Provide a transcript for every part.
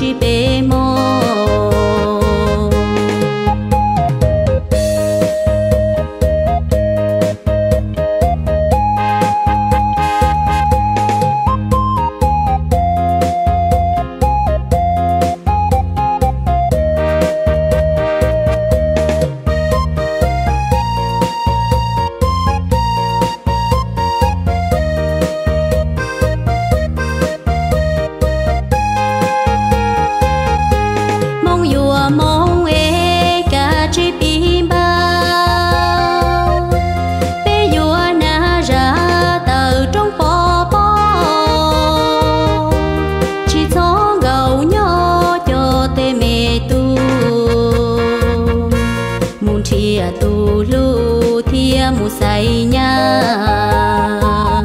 ntsib peb Hmoob. Hmoob yuav Hmoob es kav tsij pib npaj, peb yuav nab zas tawm roob pov pob, tsis txhob nkaum nyob cov tej me tub, mus nrhiav tus hlub thiab mus xaiv nyab.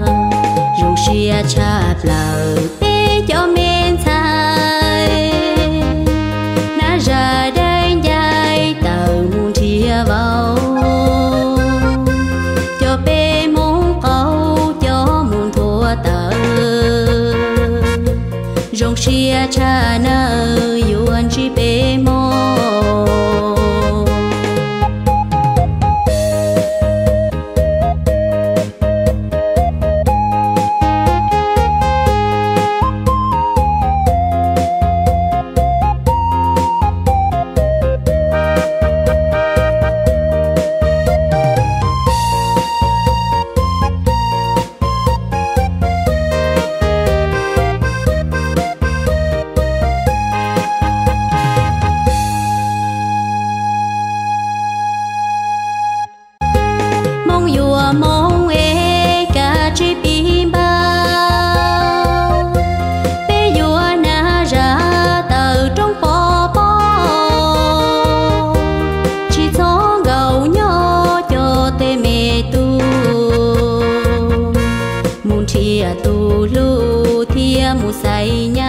Zoo siab tshaj plaws peb cov me ntxhais, nab zas dai ncai tawm mus nrhiav vauv, cov peb Hmoob qaug cov mus nthuav tawm. Zoo siab tshaj nawb yuav ntsib peb Hmoob. Hmoob yuav Hmoob es kav tsij pib npaj, peb yuav nab zas tawm roob pov pob, tsis txhob nkaum nyob cov tej me tub, mus nrhiav tus hlub thiab mus xaiv nyab.